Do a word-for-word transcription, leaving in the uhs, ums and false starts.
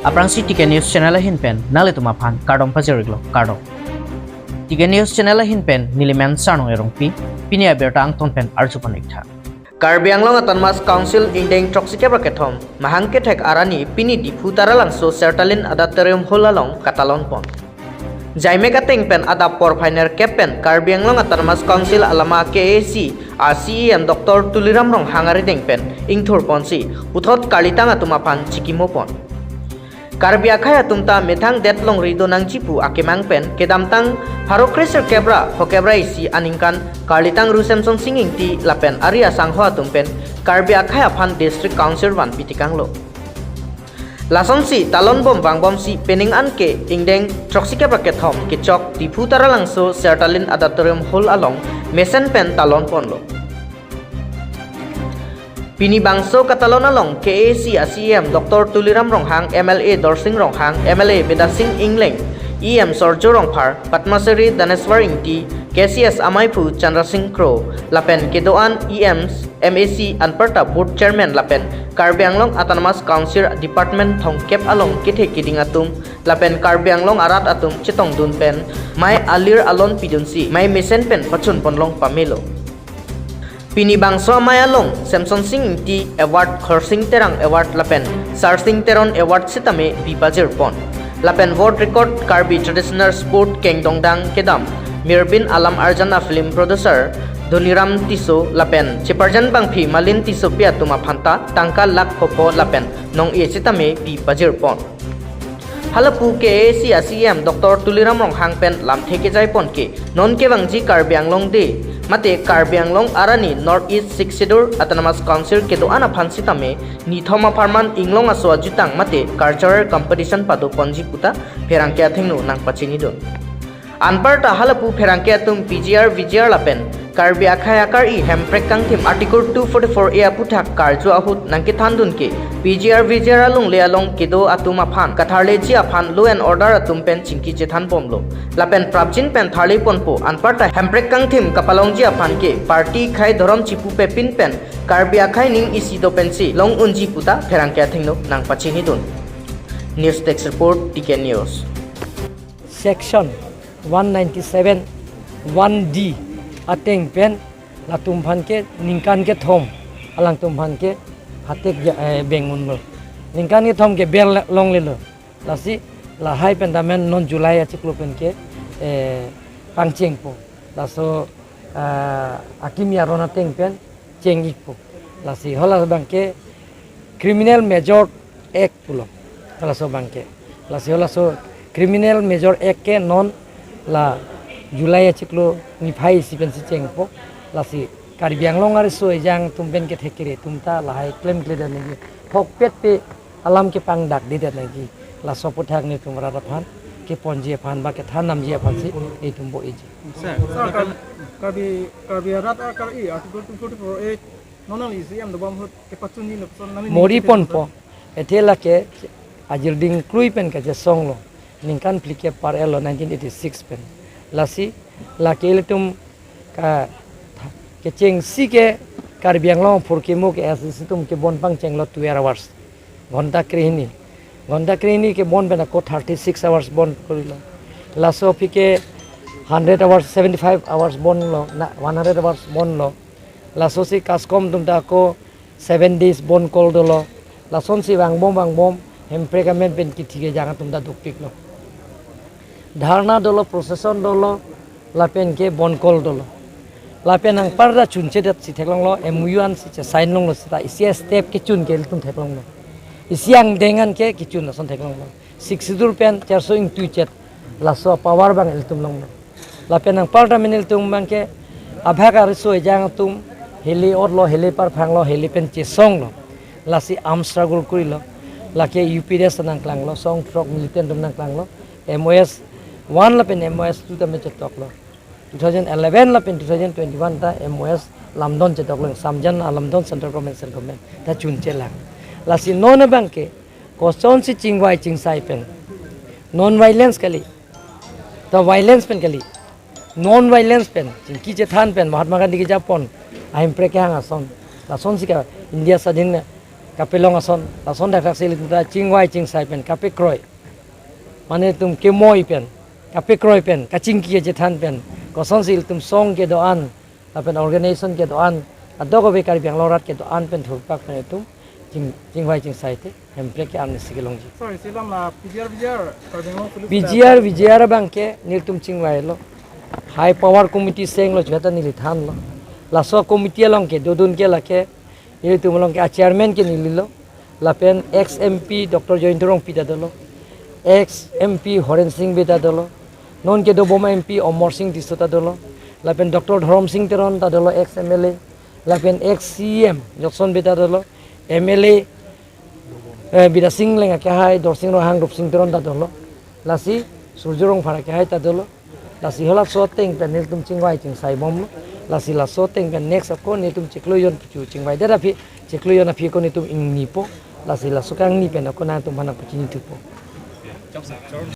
Aphrangsi T K News Channel ahin pen nanglitum aphan kardom pajir-iklo, kardom. T K News Channel ahin pen nelimen Sarnung Erongpi, pini abirta angton pen arjupon-iktha. Karbi Anglong Autonomous Council ingdeng throksi kep ra kethom mahang kethek arni pini Diphu Taralangso Sertalin Auditorium Hall along katalon pon. Jaimek ateng pen adap porphai nerkep pen Karbi Anglong Autonomous Council alama K A A C a C E M Doctor Tuliram Ronghang arideng pen ingthur ponsi puthot karlitang atum aphan chikimo pon. Karbi akhei atum ta methang det longri do nangji pu akemang pen kedamtang pharo kre sirkep ra phokep ra isi aningkan karlitang Ru Semsonsing Ingti lapen ari asangho atum pen Karbi akhei aphan District Council vanpi tekanglo. Lasonsi talon bom vangbomsi penang an ke ingdeng throksi kep ra kethom kechok Diphu Taralangso Sertalin Auditorium Hall along mesen pen talon ponlo. Pini bangso katalon along K A A C a C E M Doctor Tuliram Ronghang, M L A Dorsing Ronghang, M L A Bidya Sing Engleng, E M Surjya Rongphar, Padma Shri Daneswar Ingti, K C S amaiphu Chandra Sing Kro, lapen kedo-an E Ms, M A C anparta Board Chairman lapen Karbi Anglong Autonomous Council Department thomkep along kethe keding atum lapen Karbi Anglong arat atum chetongdun pen mei alir alon pidunsi mei mesen pen pachun ponlong pamelo. Pini bangso amei along Semsonsing Ingti Award, Khorsing Terang Award lapen Sarsing Teron Award sitame pi pajir pon. Lapen World Record Karbi Traditional Sport kengdongdang kedam Mirbin Alam Arjana film producer Dhoniram Tisso lapen cheparjan bangphi Malin Tissopi atum aphanta tangka lakh pho pho lapen nong-e sitame pi pajir pon. Halapu K A A C a C E M Doctor Tuliram Ronghang pen lamthe kejai pon ke non kevangji Karbi Anglong Day mate Karbi Anglong arni North East Sixth Schedule Autonomous Council kedo-an aphan sitame nithom apharman inglong aso ajutang mate cultural competition pado ponji puta pherangke athengno nangpachinidun. Anparta halapu pherangke atum P G R, V G R lapen Karbi akhei akari Hemprek kangthim Article two forty-four A aputhak karju ahut nangkethandun ke P G R, V G R alongle along kedo atum aphan katharleji aphan law and order atum pen chingki chethan bomlo. Lapen prapjin pen tharle ponpo anparta Hemprek kangthim kapalongji aphan ke party khei dhorom chipu pepin pen Karbi akhei ning isi do pensi long unji puta pherangke athengno nangpachinidun. News Desk Report, T K News. Section one ninety-seven one D ateng pen latum aphan ke ningkan kethom alangtum aphan ke hatek ja, eh, beng unlo. Ningkan kethom ke bel longlelo. Lasi lahai pen damen non July achiklo pen ke, eh, pangchengpo. Laso, ah, akimi aron ateng pen cheng-ikpo. Lasi hala abang ke Criminal Major Act pulo. Halaso abang ke. Lasi halaso Criminal Major Act ke non la July achiklo niphai isi pensi chengpo. Lasi Karbi Anglong ariso ejang atum pen kethek kere atum ta lahai klemkledet nangji. Phokpet pe alam kepangdakdedet nangji. Laso aputhak netum rat aphan keponji aphan ba kethan namji aphansi netum bo-eji. Sir, Sir, Kar-, Karbi, Karbi arat akari Article two forty-four A non nangli C M dobom ahut kepachunji nukson nangli mori ningje ponpo. Athe lake ajirding krui pen kachesonglo. Ningkan phlikep par-etlo nineteen eighty-six pen. Lasi lake ilitum ka kechengsi ke Karbi Anglong phurkimo ke S D C atum ke bon pangchenglo twelve hours. Ghonta krehini. Ghonta krehini ke bon pen ako thirty-six hours bon korilo. Laso aphi ke hundred hours, seventy-five hours bonlo, na one hundred hours bonlo. Laso si CASCOM atum ta ako seven days bon kol dolo. Lasonsi vangbom vangbom Hemprek amen pen kithi kejang atum ta dukpiklo. Dharna dolo, procession dolo, lapen ke bon kol dolo. Lapen anparta chunchedetsi theklonglo, M O U ansi che-sign longlo seta isi step kechun ke ilitum theklonglo. Isi angdeng an ke kechun lason theklonglo. Sixth Schedule pen charso ingtuichet laso power abang ilitum longlo. Lapen anparta mini ilitum abang ke abhag ariso ejang atum heli otlo, heli parphanglo, heli pen chesonglo. Lasi arm struggle korilo. Lake U P D S nangklanglo, song throk militant atum nangklanglo. M O S one lapen M O S two tame chetoklo. Two thousand eleven lapen two thousand twenty-one ta M O S lamdon chetoklo, Samjan alamdon central government, central government ta chunchelang. Lasi non abang ke kosonsi chingvai chingsai pen, non violence kali, ta violence pen kali, non violence pen chingki chethan pen Mahatma Gandhi kejapon, Hemprek kehang ason, lasonsi ka India swadhin kapelong ason, lason thakthak si ilitum ta chingvai chingsai pen kapekroi, mane ilitum kemoi pen, kapekroi pen, kachingki kachethan pen, kosonsi ilitum song kedo-an lapen organization kedo-an, adok ave Karbi Anglong arat kedo-an pen thurpak pen ilitum ching, chingvai chingsai te Hemprek ke-an si kelongji. Sir, isi alam la P G R, V G R, Karbi Anglong Police P G R, V G R abang ke nelitum chingvailo. High power committee senglo, chuta neli thanlo. Laso committee along ke dodun ke lake, nelitum along ke a-chairman ke nelilo. Lapen ex M P Doctor Jayanta Rongpi ta dolo, ex M P Horen Sing Bey ta dolo, non kedobom M P Amarsing Tisso ta dolo, lapen Doctor Dhorom Sing Teron ta dolo, ex M L A, lapen ex C E M Jotson Bey ta dolo, M L A, eh, Bidya Sing Engleng akehai, Dorsing Ronghang, Rupsing Teron ta dolo. Lasi Surjya Rongphar akehai ta dolo. Lasi halaso ateng pen nelitum chingvai chingsai bomlo. Lasi laso ateng pen next ako nelitum chiklo jon puchu chingvai det aphi, chiklo jon aphi ako nelitum ingnipo. Lasi laso kangni pen ako nangtum aphan nangpachini thupo.